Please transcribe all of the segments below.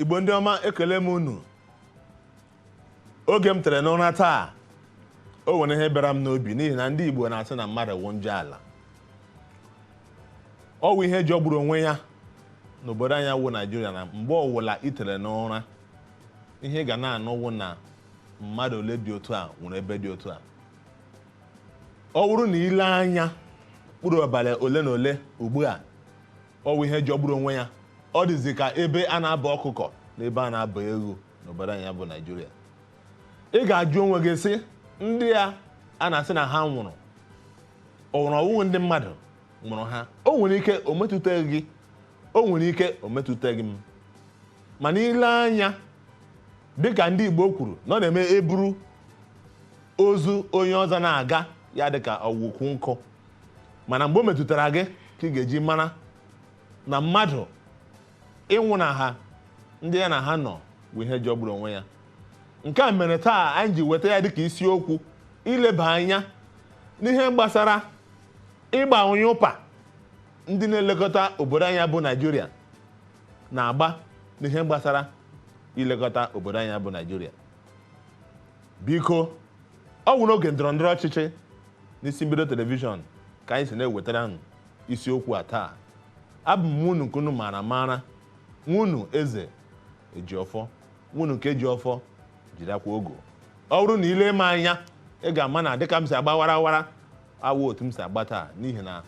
Igbo ndị ọma, ekele m unu. Oge m tere n'ụra taa, o nwere ihe bịara m n'obi, n'ihi na ndị Igbo na-asị na mmadụ wụ njọ ala. Ọ wụ ihe jọgburu onwe ya n'obodo anyị wụ Naijiria na mgbe ọwụla i tere n'ụra, ihe ị ga na-anụ wụ na mmadụ ole dị otu a nwụrụ ebe dị otu a. Ọ bụrụ na i lee anya mkpụrụ abalị ole na ole ugbu a, ọ wụ ihe jọgburu onwe ya. Ọ dịzi ka ebe a na-abọ ọkụkọ na ebe a na-abọ ewu n'obodo anyị bụ Naijiria. Ị ga-ajụ onwe gị sị, ndị a a na-asị na ha nwụrụ, ọ nwụrụ ọwụwụ ndị mmadụ nwụrụ ha? O nwere ike o metụtaghị gị, o nwere ike o metụtaghị m, mana i lee anya, dịka ndị Igbo kwuru na ọ na-eme eburu ozu onye ọzọ na-aga, ya dịka ọwụkwu nkụ. Mana mgbe o metụtara gị ka ị ga-eji mara na mmadụ ịnwụ na ha ndị ya na ha nọ bụ ihe jọgburu onwe ya. Nke a mere taa anyị ji weta ya dịka isiokwu ileba anya n'ihe gbasara ịgba onye ụpa ndị na-elekọta obodo anyị bụ Naijiria na-agba n'ihe gbasara ilekọta obodo anyị bụ Naijiria. Biko, ọ wụ n'oge ndọrọ ndọrọ ọchịchị n'isi mbido telivishọn ka anyị si na-ewetara unu isiokwu a taa. Abụ m unu nke unu maara amara, nwunu Eze Ejiọfọ, nwunu nke ji ọfọ jirakwa ogo. Ọ bụrụ na i lee m anya, ị ga-ama na dịka m si agba warawara awụ otu m si agba taa, n'ihi na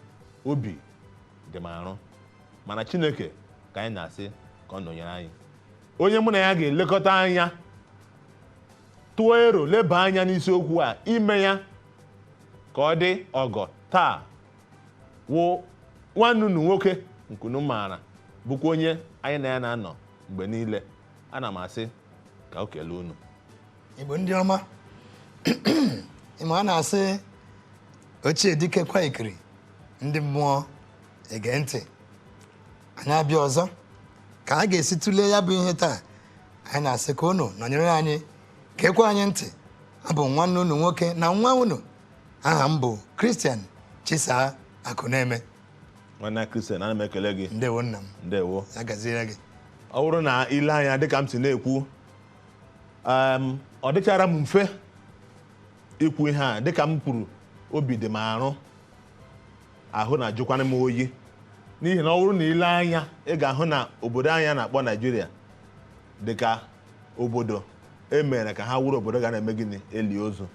obi dị m arụ. Mana Chineke ka anyị na-asị ka ọ nọnyere anyị. Onye mụ na ya ga-elekọta anya, tụọ ero, leba anya n'isiokwu a, ime ya ka ọ dị ọgọ taa, wụ nwanne unu nwoke nke unu maara, bụkwa onye anyị na ya na-anọ mgbe niile. Ana m asị ka o kelee unu. Igbo ndị ọma, ịma a na-asị ochie dike kwa ikiri, ndị mmụọ ege ntị. Anyị abịa ọzọ ka a ga-esi tụlee ya bụ ihe taa. Anyị na-asị ka unu nọnyere anyị, geekwa anyị ntị. Abụ m nwanne unu nwoke na nwa unu. Aha m bụ Christian Chisaa Akụneme. Nwanne Christian, ana m ekele gị. Ndewo nna m. Ndewo. Ya gaziere gị. Ọ bụrụ na i lee anya dịka m si na-ekwu, ọ dịchara m mfe ikwu ihe a. Dịka m kwuru, obi dị m arụ, ahụ na-ajụkwana m oyi, n'ihi na ọ bụrụ na i lee anya, ị ga-ahụ na obodo anyị a na-akpọ Naijiria dịka obodo e mere ka ha wụrụ obodo ga na-eme gịnị? Eli ozu.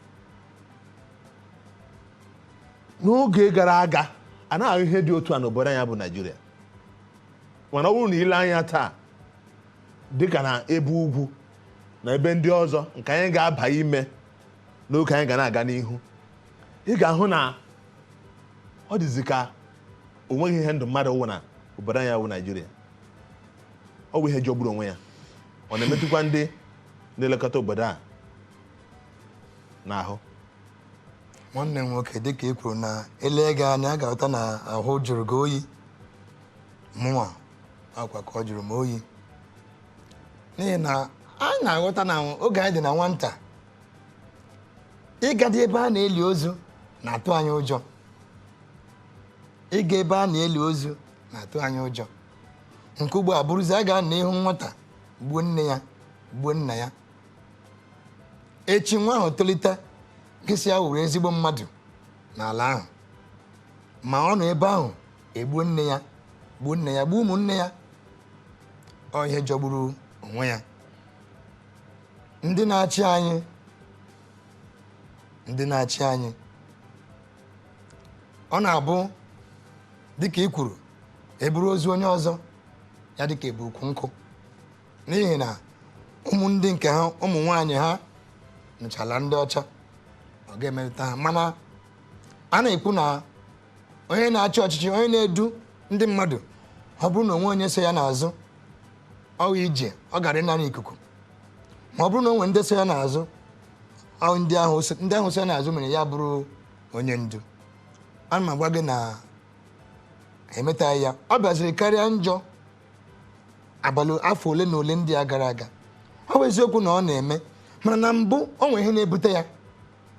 N'oge gara aga, a na-ahụ ihe dị otu a n'obodo anyị bụ Naijiria. Mana ọ bụrụ na i lee anya taa, dịka na ebe ugwu na ebe ndị ọzọ nke anyị ga-aba ime n'oge anyị ga na-aga n'ihu, ị ga-ahụ na ọ dịzi ka o nweghị ihe ndụ mmadụ wụ na obodo anyị wụ Naijiria. Ọ bụ ihe jọgburu onwe ya. Ọ na-emetụkwa ndị na-elekọta obodo a n'ahụ. Nwanne m nwoke, dịka ị kwuru na elee gị anya, a ga-aghọta na ahụ jụrụ gị oyi. Mụnwa akwa ka ọ jụrụ m oyi, n'ihi na a na-aghọta na oge anyị dị na nwata, ịgadị ebe a na-eli ozu na-atụ anyị ụjọ. Ịga ebe a na-eli ozu na-atụ anyị ụjọ. Nke ugbu a bụrụzi a ga-anọ ihu nwata gbuo nne ya, gbuo nna ya. Echi nwa ahụ tolite, gị sị ya wụrụ ezigbo mmadụ n'ala ahụ, ma ọ nọ ebe ahụ egbuo nne ya, gbuo nne ya, gbuo ụmụnne ya. Ọ ihe jọgburu onwe ya. Ndị na-achị anyị, ndị na-achị anyị, ọ na-abụ dịka ị kwuru, eburu ozu onye ọzọ, ya dịka ebu ukwu nkụ, n'ihi na ụmụ ndị nke ha, ụmụ nwaanyị ha nụchala ndị ọcha, ọ ga-emetụta ha. Mana a na-ekwu na onye na-achị ọchịchị, onye na-edu ndị mmadụ, ọ bụrụ na onwe onye so ya n'azụ, ọ ije ọ gara ịnara ikuku. Ma ọ bụrụ na o nwere ndị so ya n'azụ, ọ ndị ahụ so ya n'azụ mere ya bụrụ onye ndu. Ana m agwa gị na emetaghị ya. Ọ bịaziri karịa njọ abalị afọ ole na ole ndị a gara aga. Ọ bụ eziokwu na ọ na-eme, mana na mbụ o nwere ihe na-ebute ya.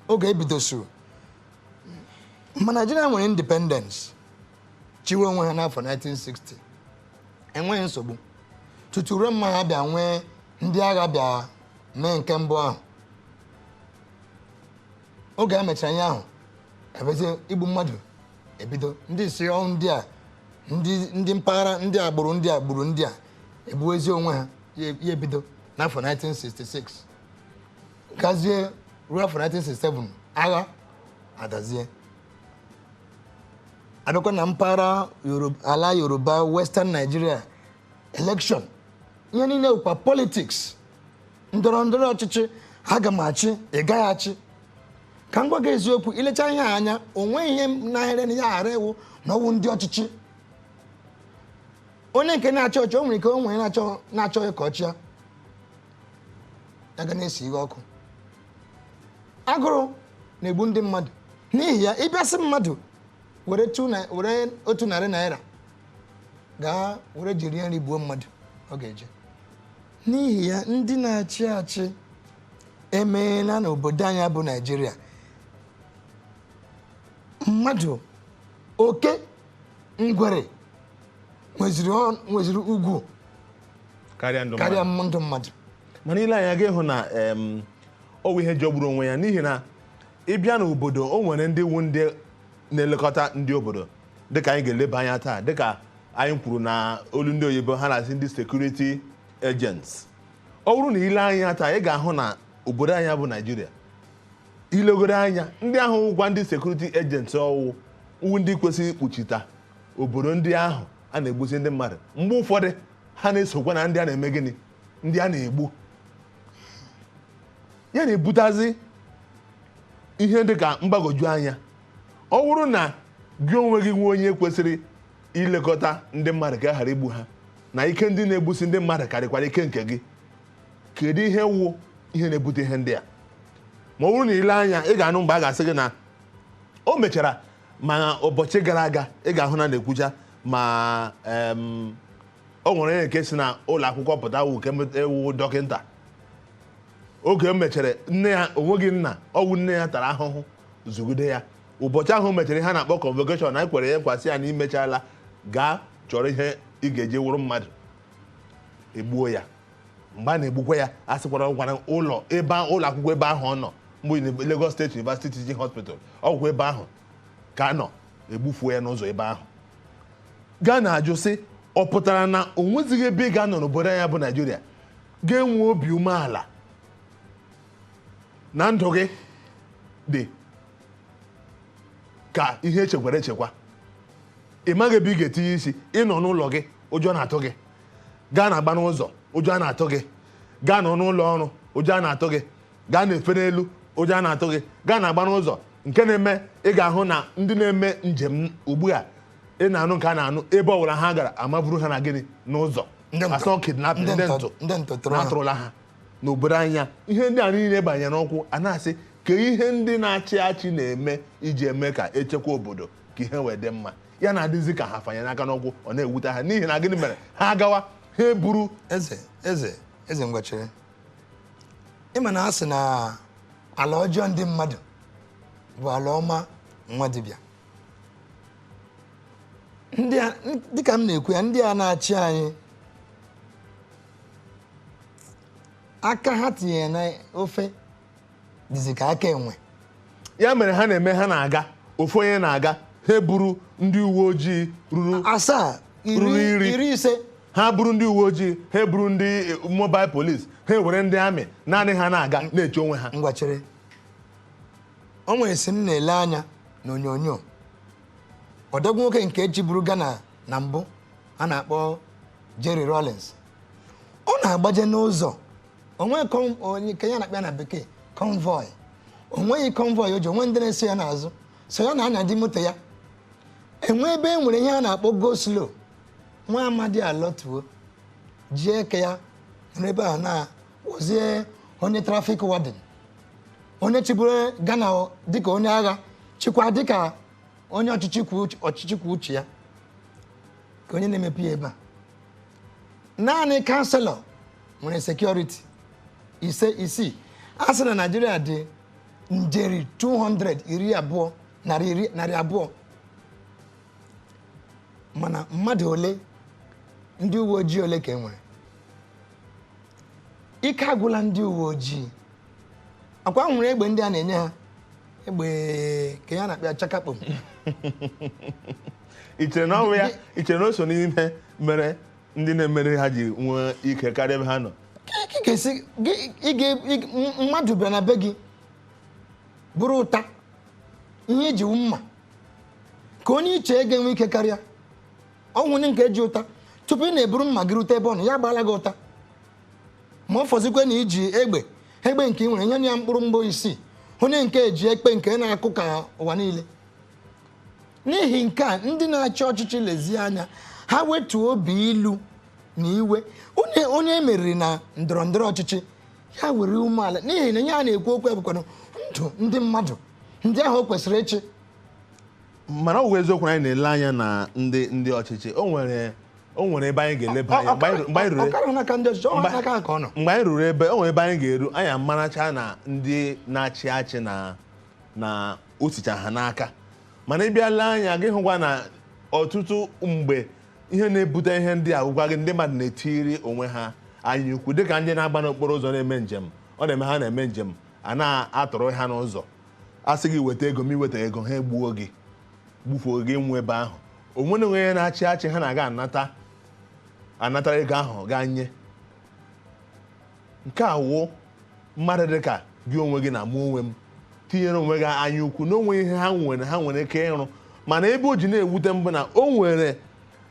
Oge ebidosuru ma Naijiria nwere independence, chiwe onwe ha n'afọ 1960, enweghị nsogbu. Tutu ruo mma ha bịa nwee ndị agha bịa mee nke mbụ ahụ. Oge a mechara ihe ahụ, ebezie igbu mmadụ ebido. Ndị si ọnwụ, ndị a, ndị mpaghara, ndị agbụrụ, ndị agbụrụ, ndị a egbuwezi onwe ha. Ya ebido n'afọ 1966 gazie ruo afọ 1967, agha adazie. Abịakwa na mpaghara ala Yoruba, Western Nigeria, election, ihe niile bụkwa politics, ndọrọ ndọrọ ọchịchị. Aga m achị, ị gaghị achị. Ka m gwa gị eziokwu, ilecha ihe a anya, o nweghị ihe n'ahịrị na ya ghara ịwụ na ọwụ ndị ọchịchị. Onye nke na-achọ ọchị, o nwere ike o nwere na-achọghị ka ọ chịa, ya ga na-esi ihe ọkụ. Agụrụ na-egbu ndị mmadụ. N'ihi ya, ịbịasị mmadụ were ₦100 gaa were jiri nri gbuo mmadụ, ọ ga-eje. N'ihi ya, ndị na-achị achị emeela n'obodo anyị bụ Naijiria, mmadụ oke ngwere nweziri ugwu karịa ndụ karịa mmadụ. Ndụ mmadụ. Mana ile anya ga ịhụ na ọ bụ ihe jọgburu onwe ya, n'ihi na ịbịa n'obodo, o nwere ndị wu ndị na-elekọta ndị obodo, dịka anyị ga-eleba anya taa. Dịka anyị kwuru na olu ndị oyibo, ha na-asị ndị security agents. Ọ bụrụ na ile anya taa, ị ga-ahụ na obodo anyị bụ Naijiria, ilegoro anya, ndị ahụ wụkwa ndị security agents, ọwụ wụ ndị kwesịrị ikpuchita obodo, ndị ahụ a na-egbusi ndị mmadụ, mgbe ụfọdụ ha na-esokwa na ndị a na-eme gịnị, ndị a na-egbu. Ya na-ebutazi ihe dị ka mgbagwoju anya. Ọ bụrụ na gị onwe gị nwee onye kwesịrị ilekọta ndị mmadụ ka a ghara igbu ha, na ike ndị na-egbusi ndị mmadụ karịkwara ike nke gị, kedu ihe wụ ihe na-ebute ihe ndị a? Ma ọ bụrụ na ile anya, ị ga-anụ mgbe a ga-asị gị na o mechara. Ma ụbọchị gara aga, ị ga-ahụ na na-ekwucha ma o nwere onye nke si na ụlọ akwụkwọ pụta wụ nke ewu dọkịta. Oge o mechara, nne ya onweghị nna, ọwụ nne ya tara ahụhụ zugide ya. Ụbọchị ahụ o mechara ihe a na-akpọ convocation, anyị kwere ya nkwasị ya na imechala, gaa chọrọ ihe ị ga-eji wụrụ mmadụ, egbuo ya. Mgbe a na-egbukwa ya, a sịkwara gwara ụlọ ebe ụlọ akwụkwọ ebe ahụ ọ nọ mgbe Lagos State University Teaching Hospital, ọgwụkwa ebe ahụ ka a nọ egbufuo ya n'ụzọ ebe ahụ. Gaa na-ajụ sị, ọ pụtara na o nwezighị ebe ị ga-anọ n'obodo anya bụ Naijiria ga-enwe obi umeala na ndụ gị dị ka ihe echekwara echekwa? Ị maghị ebe ị ga-etinye isi. Ịnọ n'ụlọ gị, ụjọ na-atụ gị. Gaa na-agba n'ụzọ, ụjọ a na-atụ gị. Gaa nọ n'ụlọ ọrụ, ụjọ a na-atụ gị. Gaa na-efe n'elu, ụjọ a na-atụ gị. Gaa na-agba n'ụzọ nke na-eme, ị ga-ahụ na ndị na-eme njem ugbu a, ị na-anụ nke a na-anụ, ebe ọbụla ha gara, amaburu ha na gịnị n'ụzọ. Ndị ntọ. Asọ kidnapping, ndị ndị ntọ ntụ ndị ntọ tụrụ ha. Na-atụrụla ha n'obodo anya. Ihe ndị a niile banyere n'ụkwụ, a na-asị ka ihe ndị na-achị achị na-eme iji eme ka echekwa obodo, ka ihe wee dị mma, ya na-adịzi ka ha fanye n'aka n'ụkwụ. Ọ na-ewute ha, n'ihi na gịnị mere ha gawa, ha eburu Eze, eze, eze, ngwachere, ịma na a sị na ala ọjọọ ndị mmadụ bụ ala ọma nwa dibịa. Ndị a, dịka m na-ekwu ya, ndị a na-achị anyị, aka ha tinyere na ofe dịzi ka aka enwe. Ya mere ha na-eme, ha na-aga, ofu onye na-aga, ha eburu ndị uwe ojii ruru 7, ruru 10, 10. 50. Ha buru ndị uwe ojii, ha eburu ndị mobile police, ha ewere ndị amị, naanị ha na-aga na-eche onwe ha. Ngwachere, o nwere si m na-ele anya n'onyonyo ọdọgwu nwoke nke chịburu Ghana na mbụ, a na-akpọ Jerry Rawlings. Ọ na-agbaje n'ụzọ onwe onye nke ya na-akpọ ya na bekee convoy. Onweghị convoy o ji onwe, ndị na-eso ya n'azụ so ya na-anya dị moto ya. Enwe ebe e nwere ihe a na-akpọ go slow, nwa amadi alọtuo ji eke ya nọrọ ebe ahụ na-ozie onye traffic warden, onye chịburu Ghana dịka onye agha, chịkwa dịka onye ọchịchị kwuo uche ya, ka onye na-emepe ya ebe a. Naanị councillor nwere security 5, 6. A sị na Naijiria dị njeri 200, 20, 110, 200, mana mmadụ ole, ndị uwe ojii ole ka e nwere? Ike agwụla ndị uwe ojii. Akwa nwere egbe ndị a na-enye ha, egbe ka ya na-akpịa chakakpom. I chere na ọ bụ ya? I chere na o so n'ime mere ndị na-emere ha ji nwee ike karịa ebe ha nọ? Ka ị ga-esi mmadụ bịa na be gị bụrụ ụta ihe iji wụ mma, ka onye iche ga-enwe ike karịa ọnwụ onye nke ji ụta. Tupu ị na-eburu mma gị rute ebe ọ nọ, ya gbaala gị ụta. Ma ọ fọzikwe na iji egbe, egbe nke ị nwere nye ya mkpụrụ mgbọ isii, onye nke eji ekpe nke na-akụ ka ụwa niile. N'ihi nke a, ndị na-achị ọchịchị lezie anya, ha wetuo obi ilu na iwe. Onye emeriri na ndọrọ ndọrọ ọchịchị ya were umeala, n'ihi na ihe a na-ekwu okwu ya bụkwanụ ndụ ndị mmadụ, ndị ahụ o kwesịrị ịchị. Mana ọ bụ eziokwu na anyị na-ele anya na ndị ọchịchị, o nwere ebe anyị ga-eleba anya mgbe anyị ruru Ọkara n'aka ndị ọchịchị, ọ n'aka ha ka ọ nọ. Mgbe anyị ruru ebe o nwere ebe anyị ga-eru, anyị amaracha na ndị na-achị achị na osicha ha n'aka. Mana ị bịa lee anya, gị hụkwa na ọtụtụ mgbe ihe na-ebute ihe ndị a gwa gị, ndị mmadụ na-etiri onwe ha anya ukwu, dịka ndị na-agba n'okporo ụzọ na-eme njem. Ọ na-eme ha na-eme njem, a na-atụrụ ha n'ụzọ, a sị gị weta ego, ma iweta ego, ha egbuo gị, gbufuo gị nwe ebe ahụ. Onwere onye na-achị achị ha na-aga anata anatara ego ahụ gaa nye. Nke a wụ mmadụ dịka gị onwe gị na mụ onwe m tinyere onwe gị anya ukwu na onwe ihe ha nwere, ha nwere ike ịrụ. Mana ebe o ji na-ewute mbụ na o nwere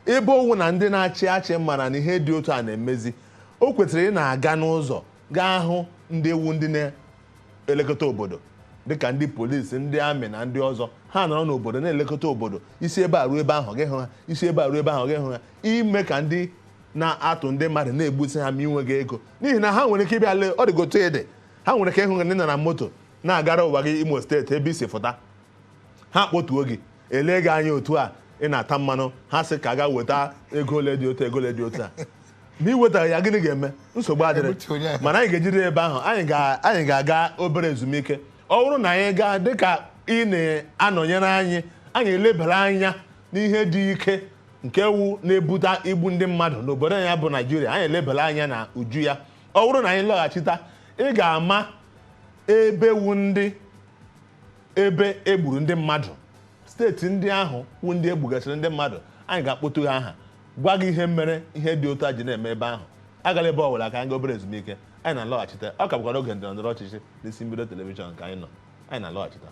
ebe owu na ndị na-achị achị mara na ihe dị otu a na-emezi, o kwesịrị ị na-aga n'ụzọ gaa hụ ndị ewu, ndị na-elekọta obodo, dịka ndị polisi, ndị amị na ndị ọzọ. Ha nọrọ n'obodo na-elekọta obodo, isi ebe a ruo ebe ahụ gị hụ ha, isi ebe a ruo ebe ahụ gị hụ ha, ime ka ndị na-atụ ndị mmadụ na-egbusi ha ma inweghị ego, n'ihi na ha nwere ike ịbịa lee ọ dịgotu ede. Ha nwere ike ịhụ gị ndị nọ na moto na-agara ụwa gị Imo Steeti ebe isi fụta, ha kpọtuo gị, elee gị anya otu a ị na-ata mmanụ, ha sị ka a ga weta ego ole dị otu, ego ole dị otu a. Ma ị wetara ya, gịnị ga-eme? Nsogbu adịrị. Egbutu onye ahụ. Mana anyị ga-ejide ebe ahụ, anyị ga-aga obere ezumike. Ọ bụrụ na anyị gaa, dịka ị na-anọnyere anyị, anyị elebara anya n'ihe dị ike nke wu na-ebute igbu ndị mmadụ n'obodo anyị bụ Naijiria. Anyị elebara anya na uju ya. Ọ bụrụ na anyị lọghachita, ị ga-ama ebe wu ndị ebe egburu ndị mmadụ, steeti ndị ahụ wụ ndị egbugasịrị ndị mmadụ. Anyị ga-akpọtụ ha aha, gwa gị ihe mere ihe dị otu a ji na-eme ebe ahụ. Agala ebe ọ bụla, ka anyị gaa obere ezumike. Anyị na-alọghachite. Ọ ka bụkwara oge ndọrọ ndọrọ ọchịchị n'isi mbido telivishọn ka anyị nọ. Anyị na-alọghachite.